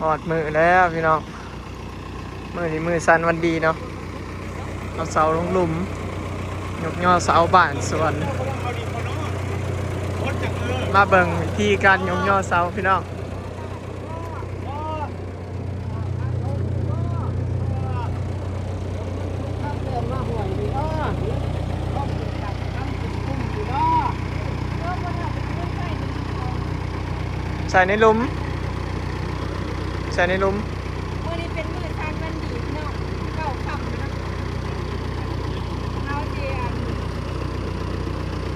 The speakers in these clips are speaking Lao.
ຮອດມື້ແລ້ວພີ່ນ້ອງ ມື້ນີ້ມື້ສັນວັນດີເນາະ ເອົາເສົາລົງຫຼຸມ ຍົກຍໍເສົາບ້ານສວນ ມາເບິ່ງວິທີການຍົກຍໍເສົາພີ່ນ້ອງ. ໃສ່ໃນຫຼຸມ ໃສ່ໃນຫຼຸມ. ມື້ນີ້ເປັນມື້ສັນວັນດີພີ່ນ້ອງ ເກົ້າຄ່ຳແລ້ວເນາະ ເຮົາຊິອັນ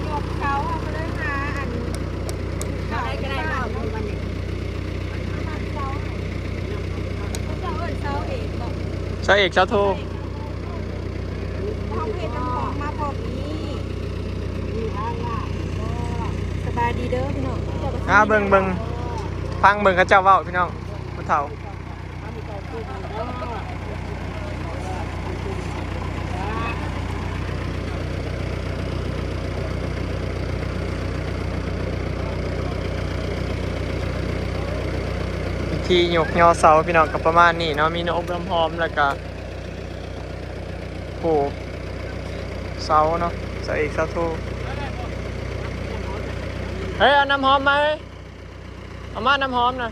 ຍົກເສົາ ເຮົາກໍເລີຍຫາອັນ ເອົາໄດ້ກໍໄດ້ ເອົາເນາະ ເຂົາເຈົ້າເອີ້ນເສົາເອກບໍ? ເສົາເອກເສົາໂທ. ເຮົາເຮັດນ້ຳຫອມມາພ້ອມນີ້ ສະບາຍດີເດີພີ່ນ້ອງ. ອ່າ ເບິ່ງ ເບິ່ງ ຟັງເບິ່ງເຂົາເຈົ້າເວົ້າພີ່ນ້ອງ ຜູ້ເຖົ້າ. ວິທີຍົກຍໍເສົາພີ່ນ້ອງ ກໍປະມານນີ້ເນາະ ມີນ້ຳອົບນ້ຳຫອມ ແລ້ວກໍຜູກເສົາເນາະ ເສົາເອກເສົາໂທ. ເຮີ້ຍ ເອົານ້ຳຫອມມາເຮີ້ຍ ເອົາມານ້ຳຫອມນະ.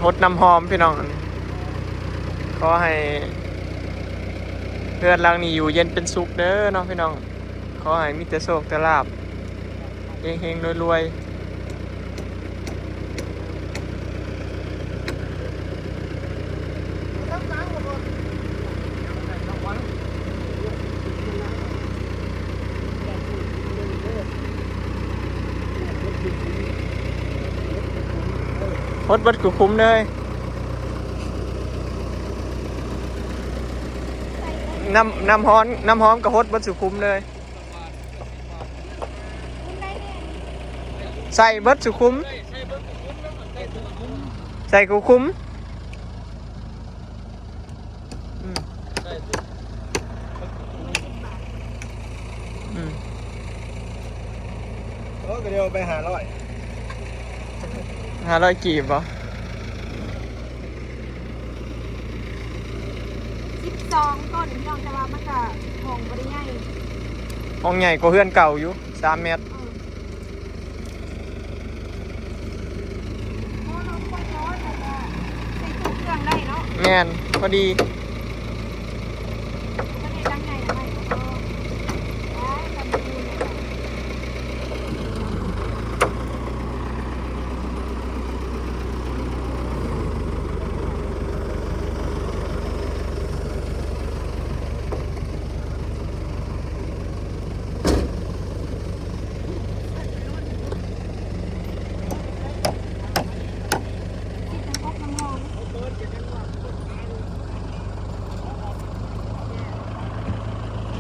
ຫົດນ້ຳຫອມພີ່ນ້ອງ ອັນນີ້ ຂໍໃຫ້ເຮືອນຫຼັງນີ້ຢູ່ເຢັນເປັນສຸກເດີເນາະພີ່ນ້ອງ. ຂໍໃຫ້ມີແຕ່ໂຊກແຕ່ລາບ ເຮັງໆ ລວຍໆ. ຫົດເບິດສູ່ຄຸ້ມເລີຍ ນ້ຳ ນ້ຳຮ້ອນ ນ້ຳຫອມກໍຫົດເບິດສູ່ຄຸ້ມເລີຍ. ໃສ່ເບິດສູ່ຄຸ້ມ ໃສ່ຄູ່ຄຸ້ມ. ອືມ ອືມ ໂອ້ ກໍໄດ້ເອົາໄປຫ້າຮ້ອຍ ຫ້າຮ້ອຍກີບບໍ? ສິບສອງຕົ້ນພີ່ນ້ອງ ແຕ່ວ່າມັນກະຫ້ອງບໍ່ໄດ້ໃຫຍ່ ຫ້ອງໃຫຍ່ກວ່າເຮືອນເກົ່າຢູ່ສາມແມັດ. ເອີ ໂອ້ ນ້ອງຄົນນ້ອຍ ແລ້ວກະໃສ່ຕູ້ເຄື່ອງໄດ້ເນາະ ແມ່ນ ພໍດີ.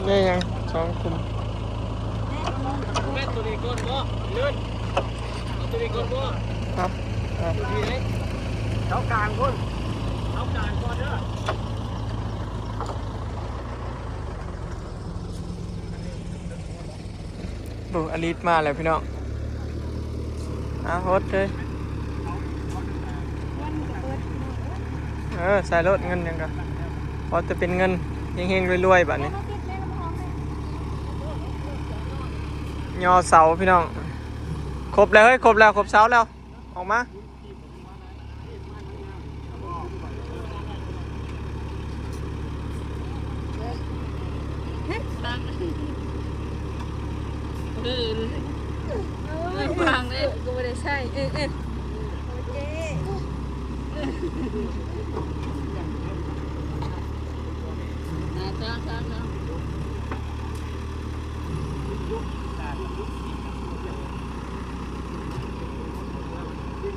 ແມ່ນຫຍັງ ສອງຄຸ້ມ ແມ່ນໂຕນີ້ກ່ອນບໍ່? ເລີນ ເອົາໂຕນີ້ກ່ອນບໍ່? ເອົາ ເອົາ ເສົາກາງພຸ້ນ ເສົາກາງກ່ອນເດີ. ໂອ້ ອາລິດມາແລ້ວພີ່ນ້ອງ ອາ ຫົດເລີຍ ເອີ ໃສ່ໂລດ ເງິນຫຍັງກະ ພໍແຕ່ເປັນເງິນ ເຮັງໆ ລວຍໆ ບາດນີ້. ຍໍເສົາພີ່ນ້ອງ ຄົບແລ້ວເຮີ້ຍ ຄົບແລ້ວ ຄົບເສົາແລ້ວ ອອກມາ. ເອີ ວາງເລີຍ ກໍບໍ່ໄດ້ໃຊ້ ເອີ ເອີ ໂອເ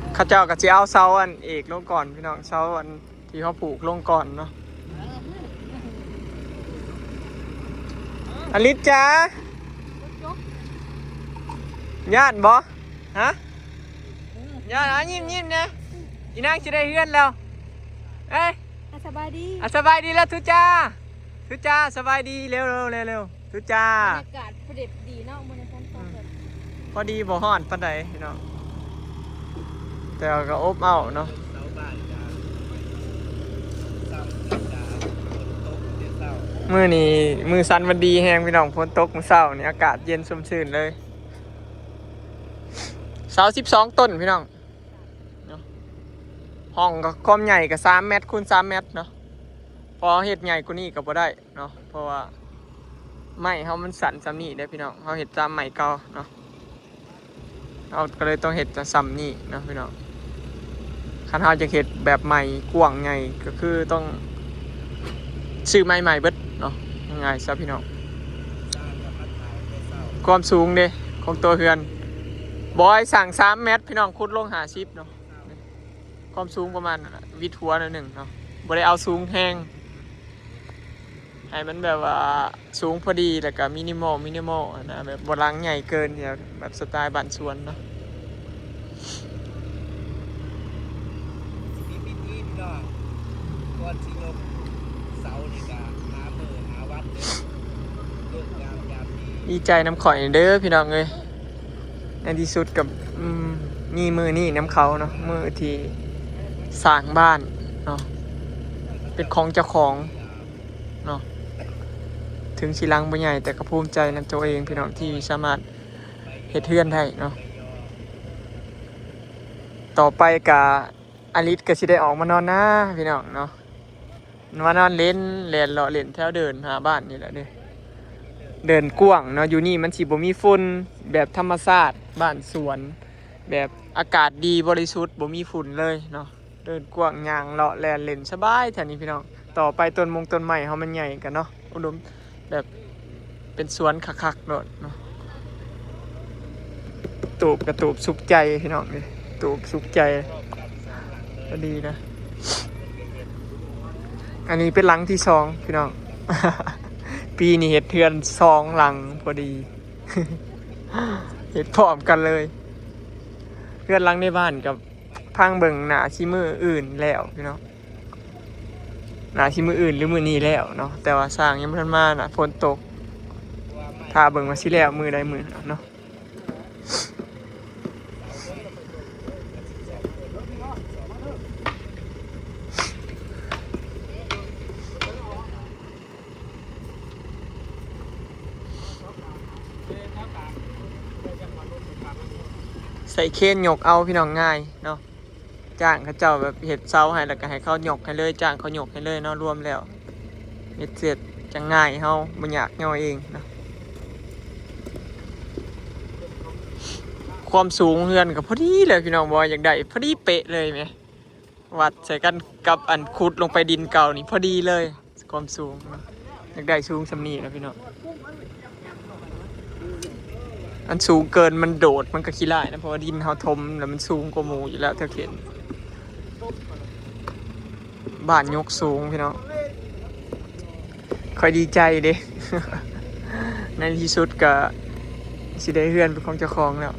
ຄ. ເຂົາເຈົ້າກໍຊິເອົາເສົາອັນເອກລົງກ່ອນພີ່ນ້ອງ ເສົາອັນທີ່ເຮົາຜູກລົງກ່ອນເນາະ. ອາລິດຈ໋າ ບໍ່ຈົບ ຢ້ານບໍ່? ຮະ? ຢ້ານ? ອ່ະ ຍິ້ມໆແດ່ ອີນາງຊິໄດ້ເຮືອນແລ້ວ. ເອີຍ ອ່ະ ສະບາຍດີ ອ່ະ ສະບາຍດີແລ້ວ ທຸຈ້າ ທຸຈ້າ ສະບາຍດີ ເລັວໆ ເລັວໆ ທຸຈ້າ. ບັນຍາກາດພໍດີເນາະ ມື້ນີ້ຝົນຕົກ ອືມ ແບບ ພໍດີ ບໍ່ຮ້ອນປານໃດພີ່ນ້ອງ ແຕ່ວ່າກໍອົບເອົາເນາະ. ມື້ນີ້ມື້ສັນວັນດີແຮງພີ່ນ້ອງ ຝົນຕົກມື້ເຊົ້ານີ້ ອາກາດເຢັນຊຸ່ມຊື່ນເລີຍ. ເສົາສິບສອງຕົ້ນພີ່ນ້ອງເນາະ ຫ້ອງກໍຄວາມໃຫຍ່ກໍສາມແມັດຄູນສາມແມັດເນາະ ເພາະເຮົາເຮັດໃຫຍ່ກວ່ານີ້ກໍບໍ່ໄດ້ເນາະ ເພາະວ່າໄມ້ເຮົາມັນສັ້ນສ່ຳນີ້ເດ້ພີ່ນ້ອງ ເຮົາເຮັດຕາມໄມ້ເກົ່າເນາະ. ເຮົາກໍເລີຍຕ້ອງເຮັດແຕ່ສ່ຳນີ້ເນາະພີ່ນ້ອງ. ຄັນເຮົາຈະເຮັດແບບໃໝ່ກວ້າງໃຫຍ່ ກໍຄືຕ້ອງຊື້ໄມ້ໃໝ່ເບິດເນາະ ງ່າຍໆຊະພີ່ນ້ອງ. ຄວາມສູງເດ້ຂອງຕົວເຮືອນ ບອຍສ້າງສາມແມັດພີ່ນ້ອງ ຂຸດລົງຫ້າສິບເນາະ ຄວາມສູງປະມານນັ້ນລະ ວິດຫົວໜ້ອຍໜຶ່ງເນາະ ບໍ່ໄດ້ເອົາສູງແຮງ. ໃຫ້ມັນແບບວ່າສູງພໍດີ ແລ້ວກໍມິນິມອລ ມິນິມອລຫັ້ນນະ ແບບບໍ່ຫຼັງໃຫຍ່ເກີນ ແບບສະໄຕບ້ານສວນເນາະ. ຊິມີພິທີພີ່ນ້ອງ ກ່ອນຊິຍົກເສົານີ້ກະຫາມື້ຫາວັນເດີ ເລີກງາມຍາມດີ. ດີໃຈນຳຂ້ອຍເດີພີ່ນ້ອງເອີຍ ໃນທີ່ສຸດກໍ ອືມ ມີມື້ນີ້ນຳເຂົາເນາະ ມື້ທີ່ສ້າງບ້ານເນາະ ເປັນຂອງເຈົ້າຂອງ ເນາະ ເຖິງຊິຫຼັງບໍ່ໃຫຍ່ ແຕ່ກໍພູມໃຈນຳຕົວເອງພີ່ນ້ອງ ທີ່ສາມາດເຮັດເຮືອນໄດ້ເນາະ. ຕໍ່ໄປກະອາລິດກໍຊິໄດ້ອອກມານອນນາພີ່ນ້ອງເນາະ ມານອນເຫຼັ້ນ ແລ່ນເລາະເຫຼັ້ນແຖວເດີ່ນຫາບ້ານນີ້ແຫຼະເດ້. ເດີ່ນກວ້າງເນາະ ຢູ່ນີ້ມັນຊິບໍ່ມີຝຸ່ນ ແບບທຳມະຊາດ ບ້ານສວນ ແບບອາກາດດີ ບໍລິສຸດ ບໍ່ມີຝຸ່ນເລີຍເນາະ. ເດີ່ນກວ້າງ ຍ່າງເລາະແລ່ນເຫຼັ້ນສະບາຍແຖວນີ້ພີ່ນ້ອງ. ຕໍ່ໄປຕົ້ນມົງຕົ້ນໄມ້ເຮົາມັນໃຫຍ່ກັນເນາະ ອຸດົມ ແບບເປັນສວນຄັກໆໂລດເນາະ. ຕູບກະຕູບສຸກໃຈພີ່ນ້ອງເອີຍ ຕູບສຸກໃຈ ກໍດີນະ. ອັນນີ້ເປັນຫຼັງທີສອງພີ່ນ້ອງ ປີນີ້ເຮັດເຮືອນສອງຫຼັງພໍດີ ເຮັດພ້ອມກັນເລີຍ. ເຮືອນຫຼັງໃນບ້ານກັບ ພັງເບິ່ງໜ້າຊິມື້ອື່ນແລ້ວພີ່ນ້ອງ ໜ້າຊິມື້ອື່ນ ຫຼື ມື້ນີ້ແລ້ວເນາະ ແຕ່ວ່າຊ່າງຍັງບໍ່ທັນມານະ ຝົນຕົກ ຖ້າເບິ່ງວ່າຊິແລ້ວມື້ໃດມື້ນັ້ນເນາະ. ໃສ່ເຄນຍົກເອົາພີ່ນ້ອງ ງ່າຍເນາະ ຈ້າງເຂົາເຈົ້າແບບເຮັດເສົາໃຫ້ ແລ້ວກໍໃຫ້ເຂົາຍົກໃຫ້ເລີຍ ຈ້າງເຂົາຍົກໃຫ້ເລີຍເນາະ. ລວມແລ້ວເຮັດເສັດຈັ່ງງ່າຍ ເຮົາບໍ່ຍາກຍໍເອງເນາະ. ຄວາມສູງເຮືອນກໍພໍດີແຫຼະພີ່ນ້ອງ ບໍ່ວ່າຢາກໄດ້ພໍດີເປະເລີຍແໝ. ວັດໃສ່ກັນກັບອັນຂຸດລົງໄປດິນເກົ່ານີ້ພໍດີເລີຍ ຄວາມສູງເນາະ. ຢາກໄດ້ສູງສ່ຳນີ້ແຫຼະພີ່ນ້ອງ ອັນສູງເກີນມັນໂດດ ມັນກໍຂີ້ລ້າຍນະ ເພາະວ່າດິນເຮົາຖົມແລ້ວ ມັນສູງກວ່າໝູ່ຢູ່ແລ້ວ ເທິກເຫັນ ບ້ານຍົກສູງພີ່ນ້ອງ. ຂ້ອຍດີໃຈເດ້ ໃນທີ່ສຸດກໍຊິໄດ້ເຮືອນເປັນຂອງເຈົ້າຂອງແລ້ວ.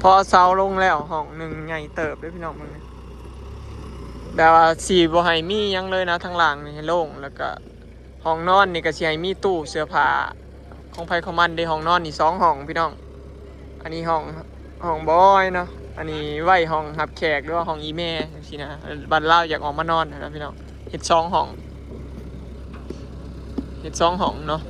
ພໍເສົາລົງແລ້ວ ຫ້ອງໜຶ່ງໃຫຍ່ເຕີບເດ້ພີ່ນ້ອງ ເບິ່ງນີ້ ແບບວ່າຊິບໍ່ໃຫ້ມີຫຍັງເລີຍນະ ທາງລ່າງນີ້ໃຫ້ໂລ່ງ ແລ້ວກໍ ຫ້ອງນອນນີ້ກໍຊິໃຫ້ມີຕູ້ເສື້ອຜ້າຂອງໃຜຂອງມັນເດ້. ຫ້ອງນອນນີ້ສອງຫ້ອງພີ່ນ້ອງ ອັນນີ້ຫ້ອງ ຫ້ອງບອຍເນາະ ອັນນີ້ໄວ້ຫ້ອງຮັບແຂກ ຫຼືວ່າຫ້ອງອີ່ແມ່ຈັ່ງຊີ້ນະ ບັດລາວຢາກອອກມານອນຫັ້ນນະພີ່ນ້ອງ. ເຮັດສອງຫ້ອງ ເຮັດສອງຫ້ອງເນາະ.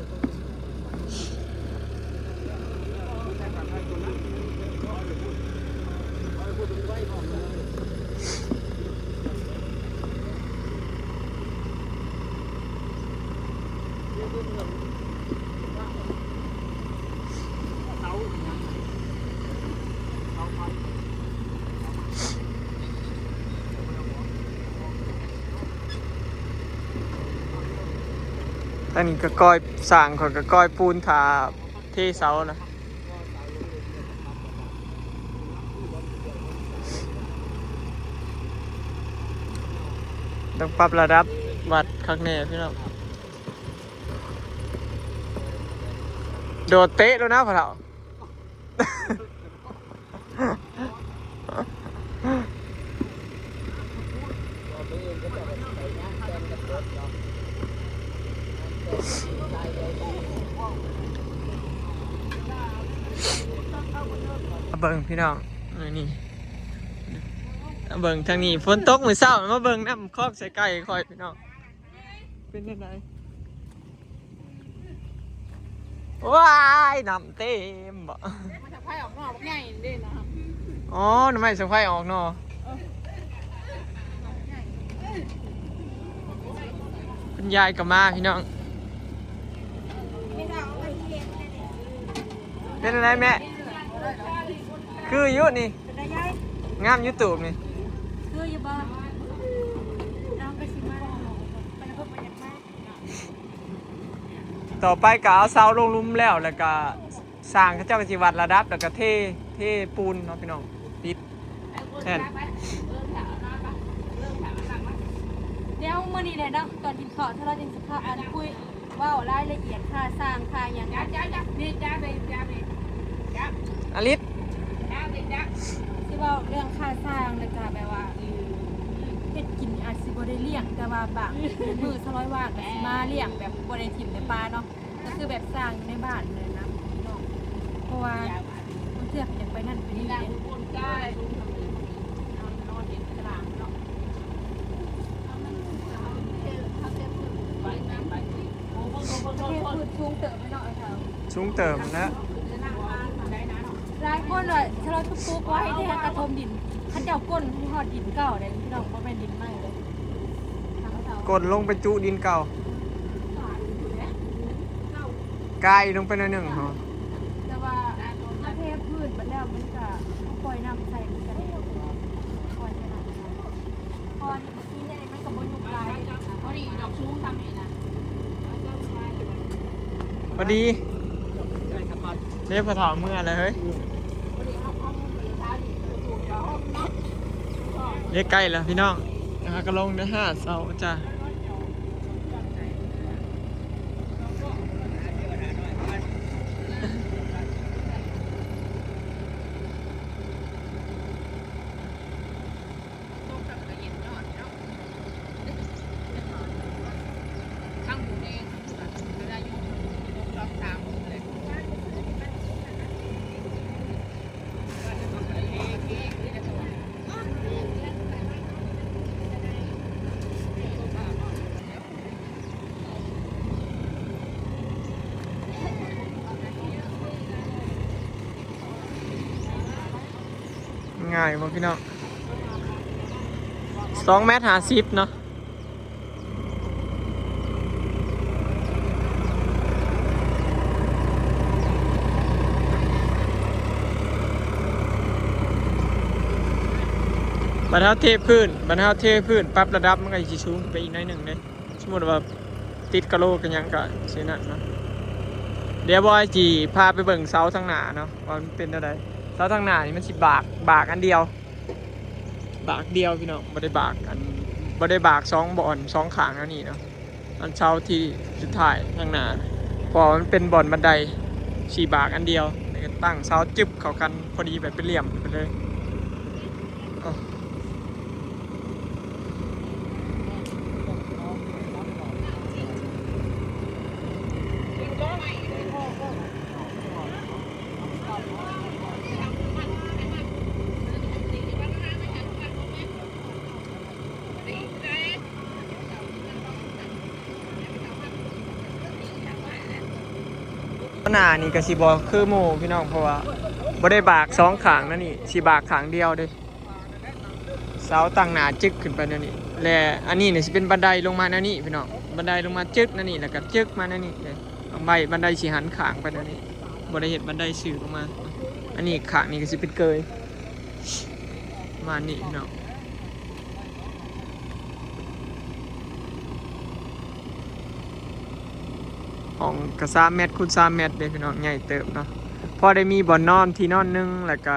ອັນນີ້ກໍກ້ອຍ ຊ່າງຂ້ອຍກໍກ້ອຍປູນຖ້າເທເສົານະ. ເ ຕ້ອງປັບລະດັບວັດຄັກແນ່ພີ່ນ້ອງ. ໂດດເຕະແລ້ວນະພໍ່ເຖົ້າ. ເບິ່ງພີ່ນ້ອງ ນີ້ ເບິ່ງທາງນີ້ ຝົນຕົກມື້ເຊົ້າ ມາເບິ່ງນ້ຳຄອງໃສ່ໄກ່ຂ້ອຍພີ່ນ້ອງ. ເປັນຈັ່ງໃດ? ວ້າຍ ນ້ຳເຕັມບໍ່? ມັນຈະໄຟອອກນອກບັກໃຫຍ່ເດ້ນະ. ອໍ ໜໍ່ໄມ້ສະໄຟອອກໜໍ່. ເອີ ຄຸນຍາຍກໍມາພີ່ນ້ອງ. ເປັນຈັ່ງໃດແມ່? ຄືຢູ່ນີ້ ເປັນໃດຍາຍ? ງາມຢູ່ຕູບນີ້ ຄືຢູ່ບໍ່? ນ້ອງກໍຊິມາ ໄປແລ້ວເພິ່ນບໍ່ຢາກມາ. ຕໍ່ໄປກໍເອົາເສົາລົງຫຼຸມແລ້ວ ແລ້ວກໍຊ່າງເຂົາເຈົ້າກໍຊິວັດລະດັບ ແລ້ວກໍເທ ເທປູນເນາະພີ່ນ້ອງ ຕິດແທ່ນ. ດຽວມື້ນີ້ແຫຼະເນາະ ຕອນກິນເຂົ້າ ຖ້າເຮົາຈັ່ງຊິພາກັນຄຸຍ ເວົ້າລາຍລະອຽດຄ່າຊ່າງຄ່າຫຍັງ ອາລິດ ຊິເວົ້າເລື່ອງຄ່າຊ່າງ ແລ້ວກະແບບວ່າເຮັດກິນອາດຊິບໍ່ໄດ້ລ້ຽງ ແຕ່ວ່າບາງມື້ສະລອຍວ່າງກະຊິມາລ້ຽງແບບບໍ່ໄດ້ຖິ້ມໄດ້ປະເນາະ ກະຄືແບບຊ່າງຢູ່ໃນບ້ານນັ້ນນະພີ່ນ້ອງ ເພາະວ່າ ບາງເທື່ອກໍຢາກໄປນັ້ນໄປນີ້ແດ່. ສູງເຕີບແລ້ວ ສູງເຕີບແລ້ວ. ຫຼາຍຄົນວ່າ ຊະລອດຕຸກໆ ວ່າໃຫ້ແທ້ກະຖົມດິນ ເຂົາເຈົ້າກົ້ນໃຫ້ຮອດດິນເກົ່າເດ້ພີ່ນ້ອງ ບໍ່ແມ່ນດິນໃໝ່ເດ້. ກົ້ນລົງໄປຈຸດິນເກົ່າ ກາຍລົງໄປໜ້ອຍໜຶ່ງເນາະ ແຕ່ວ່າຖ້າເທພື້ນໄປແລ້ວ ມັນກະເຮົາປ່ອຍນ້ຳໃສ່ ມັນກະໄດ້ ປ່ອຍໄປນຳ ເພາະວ່າມັນກະບໍ່ຍຸບຫຼາຍ ພໍດີດອກສູງຊ່ຳນີ້ນະ ພໍດີ. ເດ້ ພໍ່ເຖົ້າເມືອແລ້ວເຮີ້ຍ ເດ້ ໃກ້ແລ້ວພີ່ນ້ອງ ເຮົາກະລົງໄດ້ຫ້າເສົາຈ້າ. ງ່າຍບໍ່ພີ່ນ້ອງ? ສອງແມັດຫ້າສິບເນາະ. ບັດເຮົາເທພື້ນ ບັດເຮົາເທພື້ນ ປັບລະດັບ ມັນກະຊິສູງຂຶ້ນໄປອີກໜ້ອຍໜຶ່ງເດ້. ສົມມຸດວ່າຕິດກະໂຫຼກະຫຍັງກະຊິນັ້ນເນາະ. ດຽວບອຍຊິພາໄປເບິ່ງເສົາທາງໜ້າເນາະ ວ່າມັນເປັນແນວໃດ. ເສົາທາງໜ້ານີ້ມັນຊິບາກ ບາກອັນດຽວ ບາກດຽວພີ່ນ້ອງ ບໍ່ໄດ້ບາກອັນ ບໍ່ໄດ້ບາກສອງບ່ອນສອງຂ້າງແນວນີ້ເນາະ. ອັນເສົາທີ່ສຸດທ້າຍທາງໜ້າ ເພາະວ່າມັນເປັນບ່ອນບັນໄດ ຊິບາກອັນດຽວ ແລ້ວກະຕັ້ງເສົາຈຶບເຂົ້າກັນ ພໍດີແບບເປັນຫຼ່ຽມໄປເລີຍ. ໜ້ານີ້ກະຊິບໍ່ຄືໝູ່ພີ່ນ້ອງ ເພາະວ່າບໍ່ໄດ້ບາກສອງຂ້າງນະນີ້ ຊິບາກຂ້າງດຽວເດ້. ເສົາຕັ້ງໜ້າຈຶກຂຶ້ນໄປແນວນີ້ ແລະ ອັນນີ້ນີ້ຊິເປັນບັນໄດລົງມາແນວນີ້ພີ່ນ້ອງ ບັນໄດລົງມາຈຶກແນວນີ້ ແລ້ວກະຈຶກມາແນວນີ້ເດ້. ບັນໄດ ບັນໄດຊິຫັນຂ້າງໄປແນວນີ້ ບໍ່ໄດ້ເຮັດບັນໄດຊື່ລົງມາ. ອັນນີ້ຂ້າງນີ້ກະຊິເປັນເກີຍປະມານນີ້ພີ່ນ້ອງ. ຫ້ອງກະສາມແມັດຄູນສາມແມັດເດ້ພີ່ນ້ອງ ໃຫຍ່ເຕີບເນາະ. ພໍໄດ້ມີບ່ອນນອນທີ່ນອນໜຶ່ງ ແລ້ວກະ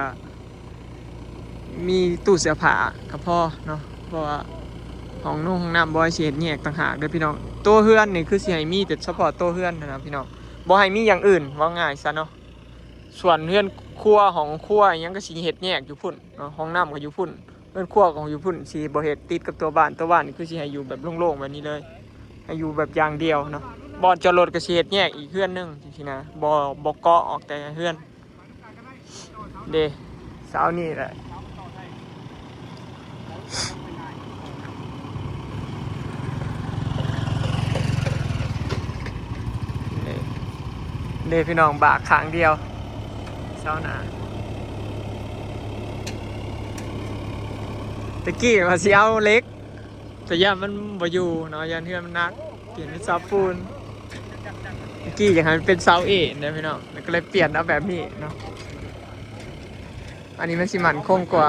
ມີຕູ້ເສື້ອຜ້າກະພໍເນາະ ເພາະວ່າ ຫ້ອງນົງຫ້ອງນ້ຳ ບໍ່ໃຫ້ຊິເຮັດແຍກຕ່າງຫາກເດີພີ່ນ້ອງ. ໂຕເຮືອນນີ້ຄືຊິໃຫ້ມີແຕ່ສະເພາະໂຕເຮືອນຫັ້ນນະພີ່ນ້ອງ, ບໍ່ໃຫ້ມີຢ່າງອື່ນ ເວົ້າງ່າຍຊະເນາະ. ສ່ວນເຮືອນຄົວ ຫ້ອງຄົວອີ່ຫຍັງກໍຊິເຮັດແຍກຢູ່ພຸ້ນເນາະ, ຫ້ອງນ້ຳກໍຢູ່ພຸ້ນ, ເຮືອນຄົວກໍຢູ່ພຸ້ນ, ຊິບໍ່ເຮັດຕິດກັບຕົວບ້ານ. ຕົວບ້ານນີ້ຄືຊິໃຫ້ຢູ່ແບບໂລ່ງໆແບບນີ້ເລີຍ, ໃຫ້ຢູ່ແບບຢ່າງດຽວເນາະ. ບ່ອນຈອດລົດກໍຊິເຮັດແຍກອີກເຮືອນໜຶ່ງຊີ້ນະ, ບໍ່ ບໍ່ເກາະອອກແຕ່ເຮືອນ. ເດ້ ເສົານີ້ແຫຼະ ເດ້ ເດ້ພີ່ນ້ອງ ບາກຂ້າງດຽວ ເສົາໜ້າ. ຕະກີ້ວ່າຊິເອົາເຫຼັກ ແຕ່ຢ້ານມັນບໍ່ຢູ່ເນາະ, ຢ້ານເຮືອນມັນໜັກ, ປ່ຽນເປັນເສົາປູນ. ເມື່ອກີ້ຢາກໃຫ້ມັນເປັນເສົາເອນະພີ່ນ້ອງ, ແລ້ວກໍເລີຍປ່ຽນເອົາແບບນີ້ເນາະ. ອັນນີ້ມັນຊິໝັ້ນຄົງກວ່າ.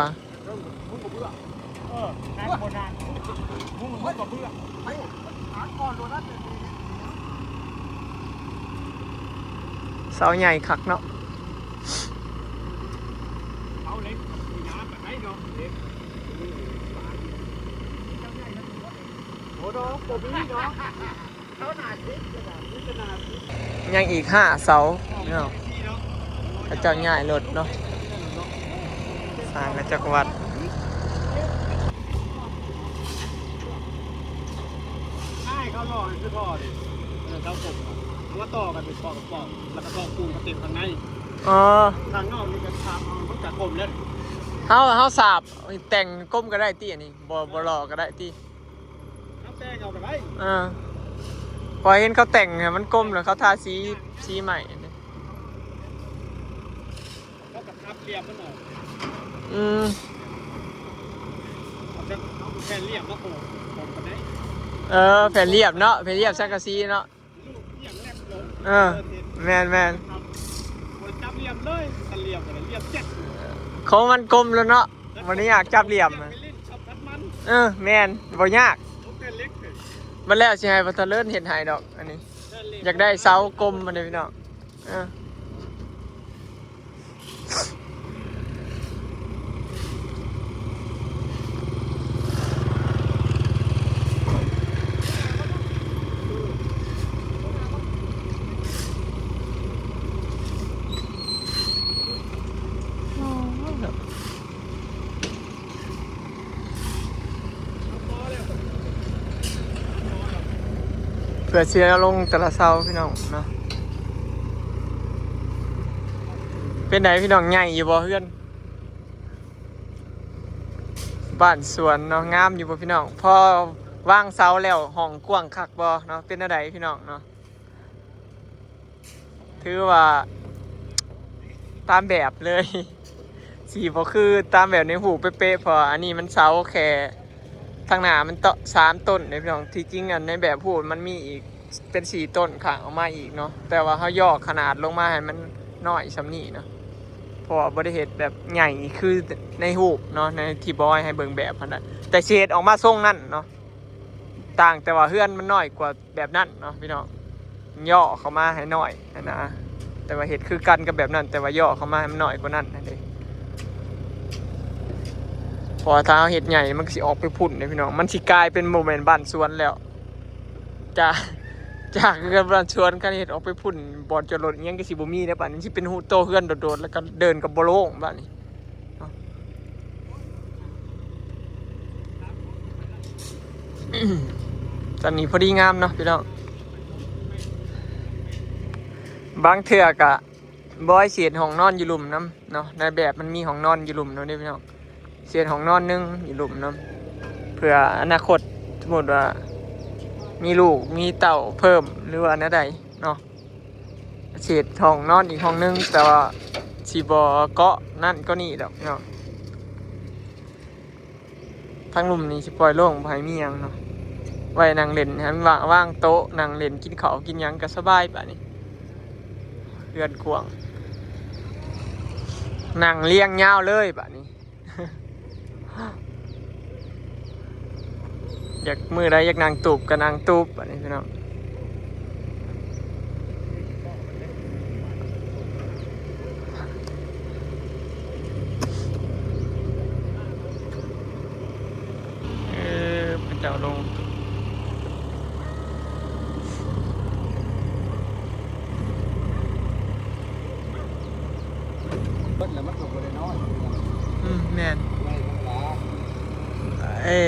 ເສົາໃຫຍ່ຄັກເນາະ. ເສົາເຫຼັກກໍມີນາປານໃດເນາະ, ເຫຼັກ ໂອ້ດອກ ບໍ່ມີດອກ. ຍັງອີກຫ້າເສົາເນາະ, ເຂົາເຈົ້າຍ້າຍລົດເນາະ, ສ້າງເຂົາເຈົ້າກະວັດ. ອ້າຍເຂົາຫຼໍ່ໃຫ້ຄືທໍ່ເດ້, ເອີ ເສົາກົມ ເອົາມາຕໍ່ກັນເປັນປອກເປັນປອກ ແລ້ວກໍຕອກປູນເຂົ້າເຕັມຂ້າງໃນ. ອໍ ຂ້າງນອກນີ້ກໍທຳເອົາ ມັນກະກົມແລ້ວ. ເຮົາ ເຮົາສາບແຕ່ງກົມກໍໄດ້ຕິ, ອັນນີ້ບໍ່ ບໍ່ຫຼໍ່ກໍໄດ້ຕິ. ເຮົາແຕ່ງເອົາກໍໄດ້. ເອີ ຂ້ອຍເຫັນເຂົາແຕ່ງໃຫ້ມັນກົມ ແລ້ວເຂົາທາສີ ສີໃໝ່. ເຂົາກໍທັບຫຼ່ຽມມັນອອກ. ອືມ ເອົາແຜ່ນ ເອົາແຜ່ນຫຼ່ຽມມາໂປະ ໂປະກັນໄດ້. ເອີ ແຜ່ນລ່ຽມເນາະ, ແຜ່ນລ່ຽມສັງກະສີເນາະ. ເອີ ແມ່ນໆ ຈັບຫຼ່ຽມເລີຍ ຄັນຫຼ່ຽມກໍໄດ້ ຫຼ່ຽມເຈັດ ຂອງມັນກົມແລ້ວເນາະ, ບໍ່ໄດ້ຍາກຈັບຫຼ່ຽມ. ເອີ ແມ່ນ ບໍ່ຍາກ. ບັດແລ້ວຊິໃຫ້ພໍ່ເຖົ້າເລີນເຮັດໃຫ້ດອກ ອັນນີ້ ຢາກໄດ້ເສົາກົມ ອັນນີ້ພີ່ນ້ອງ. ເອີ ເພື່ອຊິເອົາລົງແຕ່ລະເສົາພີ່ນ້ອງເນາະ. ເປັນໃດພີ່ນ້ອງ ໃຫຍ່ຢູ່ບໍ່ເຮືອນ ບ້ານສວນເນາະ? ງາມຢູ່ບໍ່ພີ່ນ້ອງ? ພໍວາງເສົາແລ້ວ ຫ້ອງກວ້າງຄັກບໍ່ເນາະ? ເປັນແນວໃດພີ່ນ້ອງເນາະ? ຖືວ່າຕາມແບບເລີຍ, ຊິບໍ່ຄືຕາມແບບໃນຮູບເປະໆ ເພາະວ່າອັນນີ້ມັນເສົາແຄ່ທາງໜ້າມັນເຕາະສາມຕົ້ນເດ້ພີ່ນ້ອງ. ທີ່ຈິງອັນໃນແບບຮູບມັນມີອີກເປັນສີ່ຕົ້ນຂ້າງອອກມາອີກເນາະ, ແຕ່ວ່າເຮົາຫຍໍ້ຂະໜາດລົງມາໃຫ້ມັນນ້ອຍສ່ຳນີ້ເນາະ, ເພາະວ່າບໍ່ໄດ້ເຮັດແບບໃຫຍ່ຄືໃນຮູບເນາະ, ໃນທີ່ບອຍໃຫ້ເບິ່ງແບບຫັ້ນນະ, ແຕ່ຊິເຮັດອອກມາຊົງນັ້ນເນາະ. ຕ່າງແຕ່ວ່າເຮືອນມັນນ້ອຍກວ່າແບບນັ້ນເນາະພີ່ນ້ອງ, ຫຍໍ້ເຂົ້າມາໃຫ້ນ້ອຍຫັ້ນນະ, ແຕ່ວ່າເຮັດຄືກັນກັບແບບນັ້ນ ແຕ່ວ່າຫຍໍ້ເຂົ້າມາໃຫ້ມັນນ້ອຍກວ່ານັ້ນຫັ້ນເດ້. ເພາະວ່າຖ້າເຮົາເຮັດໃຫຍ່ມັນກໍຊິອອກໄປພຸ້ນເດ້ພີ່ນ້ອງ, ມັນຊິກາຍເປັນ ບໍ່ແມ່ນບ້ານສວນແລ້ວ, ຈາກ ຈາກເຮືອນບ້ານສວນ ຄັນເຮັດອອກໄປພຸ້ນ ບ່ອນຈອດລົດອີ່ຫຍັງກໍຊິບໍ່ມີແລ້ວ, ບາດນີ້ຊິເປັນໂຕເຮືອນໂດດໆ ແລ້ວກໍເດີນກໍບໍ່ໂລ່ງບາດນີ້. ຕອນນີ້ພໍດີງາມເນາະພີ່ນ້ອງ, ບາງເທື່ອກະບອຍຊິເຮັດຫ້ອງນອນຢູ່ລຸ່ມນຳເນາະ, ໃນແບບມັນມີຫ້ອງນອນຢູ່ລຸ່ມນຳເດ້ພີ່ນ້ອງ, ຊິເຮັດຫ້ອງນອນໜຶ່ງຢູ່ລຸ່ມນຳ ເພື່ອອະນາຄົດ ສົມມຸດວ່າມີລູກມີເຕົ້າເພີ່ມ ຫຼືວ່າແນວໃດເນາະ. ຊິເຮັດຫ້ອງນອນອີກຫ້ອງໜຶ່ງ, ແຕ່ວ່າຊິບໍ່ເກາະນັ້ນເກາະນີ້ດອກເນາະ. ທາງລຸ່ມນີ້ຊິປ່ອຍໂລ່ງ ບໍ່ໃຫ້ມີຫຍັງເນາະ, ໄວ້ນັ່ງເລ່ນ ໃຫ້ມັນວ່າງ ວາງໂຕະນັ່ງເລ່ນ ກິນເຂົ້າກິນຫຍັງກໍສະບາຍ. ບາດນີ້ເຮືອນກວ້າງ ນັ່ງລຽງຍາວເລີຍບາດນີ້. ຢາກ ມື້ໃດຢາກນັ່ງຕູບກໍນັ່ງຕູບ ບາດນີ້ພີ່ນ້ອງ. ເອີ ເຂົາເຈົ້າ ເບິດແລ້ວມັນກໍບໍ່ໄດ້ນ້ອຍ. ອືມ ແມ່ນ. ເອີ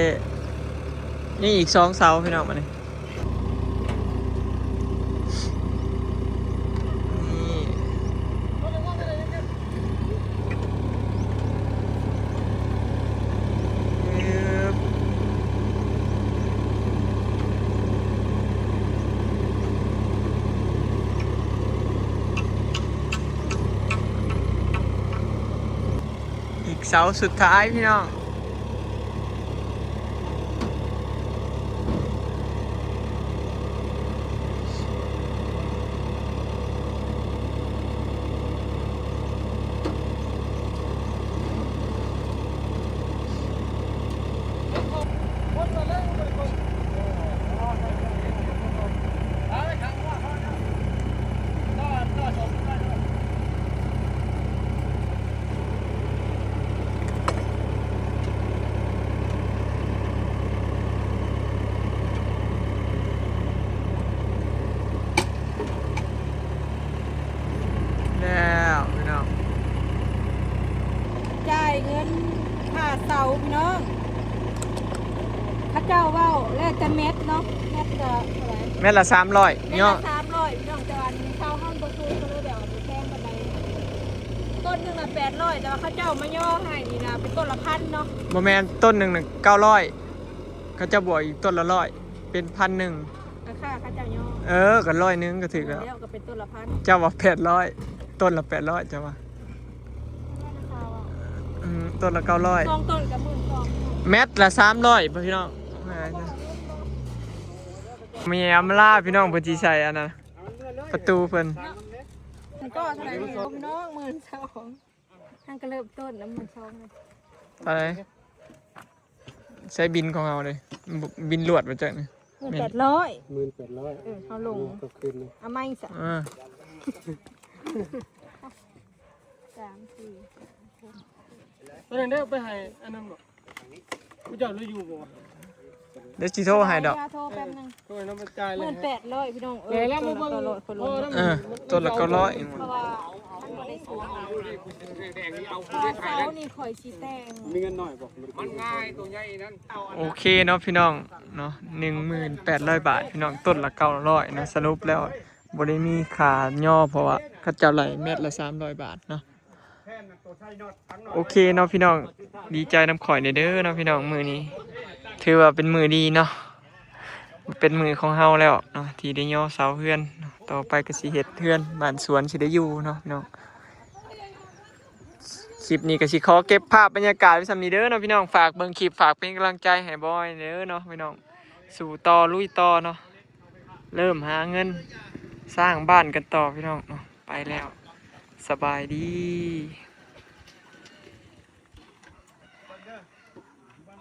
ຍັງອີກສອງເສົາພີ່ນ້ອງ ບາດນີ້. ນີ້ ອີກເສົາສຸດທ້າຍພີ່ນ້ອງ. ແລ້ວພີ່ນ້ອງ ຈ່າຍເງິນຄ່າເສົາພີ່ນ້ອງ. ເຂົາເຈົ້າເວົ້າແລ້ວແຕ່ແມັດເນາະ ແມັດກະເທົ່າໃດ? ແມັດລະສາມຮ້ອຍ ແມັດລະສາມຮ້ອຍພີ່ນ້ອງ ແຕ່ວ່າອັນເສົາເຮົາມັນບໍ່ສູງ ກໍເລີຍແບບວ່າບໍ່ແພງປານໃດ. ຕົ້ນໜຶ່ງລະແປດຮ້ອຍ ແຕ່ວ່າເຂົາເຈົ້າມາຍໍໃຫ້ນີ້ນະ ເປັນຕົ້ນລະພັນເນາະ. ບໍ່ແມ່ນ ຕົ້ນໜຶ່ງນະເກົ້າຮ້ອຍ ເຂົາເຈົ້າບວກອີກຕົ້ນລະຮ້ອຍ ເປັນພັນໜຶ່ງ. ລາຄາເຂົາເຈົ້າຍໍ ເອີ ກໍຮ້ອຍໜຶ່ງກໍຖືກແລ້ວ ກໍເປັນຕົ້ນລະພັນ. ເຈົ້າວ່າແປດຮ້ອຍ ຕົ້ນລະແປດຮ້ອຍ ເຈົ້າວ່າ ອືມ ຕົ້ນລະເກົ້າຮ້ອຍ ສອງຕົ້ນກໍໝື່ນສອງ ແມັດລະສາມຮ້ອຍ ພີ່ນ້ອງ. ມີອຳລາພີ່ນ້ອງ ເພິ່ນຊິໃສ່ອັນນັ້ນ ປະຕູເພິ່ນ ມັນກໍເທົ່າໃດພີ່ນ້ອງ ໝື່ນສອງ. ມັນກໍເລີ່ມຕົ້ນນະ ໝື່ນສອງນະ ໄປ ໃຊ້ບິນຂອງເຮົາເດ້ ບິນລວດວ່າຈັ່ງນີ້ ໝື່ນແປດຮ້ອຍ ໝື່ນແປດຮ້ອຍ ເອີ ເຮົາລົງ ເອົາໃໝ່ຊະ ເອີ ສາມ ສີ່ ໂຕນັ້ນໄດ້ເອົາໄປໃຫ້ອັນນັ້ນບໍ່? ຜູ້ເຈົ້າເລີຍຢູ່ບໍ່ວະ? ດຽວຊິໂທໃຫ້ດອກ ໂທແປັບໜຶ່ງ ໂທໃຫ້ນຳມັນຈ່າຍເລີຍ ໝື່ນແປດຮ້ອຍພີ່ນ້ອງ. ເອີ ເອີ ເຈົ້າລະເກົ້າຮ້ອຍ ເພາະວ່າມັນບໍ່ໄດ້ສູງ ເສົານີ້ຂ້ອຍຊິແຕ່ງ ມີເງິນໜ້ອຍບໍ່? ມັນງ່າຍ ໂຕໃຫຍ່ນັ້ນ. ໂອເຄເນາະພີ່ນ້ອງເນາະ ໜຶ່ງໝື່ນແປດຮ້ອຍບາດພີ່ນ້ອງ ຕົ້ນລະເກົ້າຮ້ອຍເນາະ. ສະຫຼຸບແລ້ວບໍ່ໄດ້ມີຄ່າຍໍ ເພາະວ່າເຂົາເຈົ້າໄລ່ແມັດລະສາມຮ້ອຍບາດເນາະ. ໂອເຄເນາະພີ່ນ້ອງ ດີໃຈນຳຂ້ອຍແດ່ເດີເນາະພີ່ນ້ອງ. ມື້ນີ້ຖືວ່າເປັນມື້ດີເນາະ ເປັນມື້ຂອງເຮົາແລ້ວເນາະ ທີ່ໄດ້ຍໍເສົາເຮືອນເນາະ. ຕໍ່ໄປກໍຊິເຮັດເຮືອນບ້ານສວນ ຊິໄດ້ຢູ່ເນາະພີ່ນ້ອງ. ຄລິບນີ້ກໍຊິຂໍເກັບພາບບັນຍາກາດໄວ້ສ່ຳນີ້ເດີເນາະພີ່ນ້ອງ. ຝາກເບິ່ງຄລິບ ຝາກເປັນກຳລັງໃຈໃຫ້ບອຍເດີເນາະພີ່ນ້ອງ. ສູ້ຕໍ່ ລຸຍຕໍ່ເນາະ ເລີ່ມຫາເງິນສ້າງບ້ານກັນຕໍ່ພີ່ນ້ອງເນາະ. ໄປແລ້ວ ສະບາຍດີ.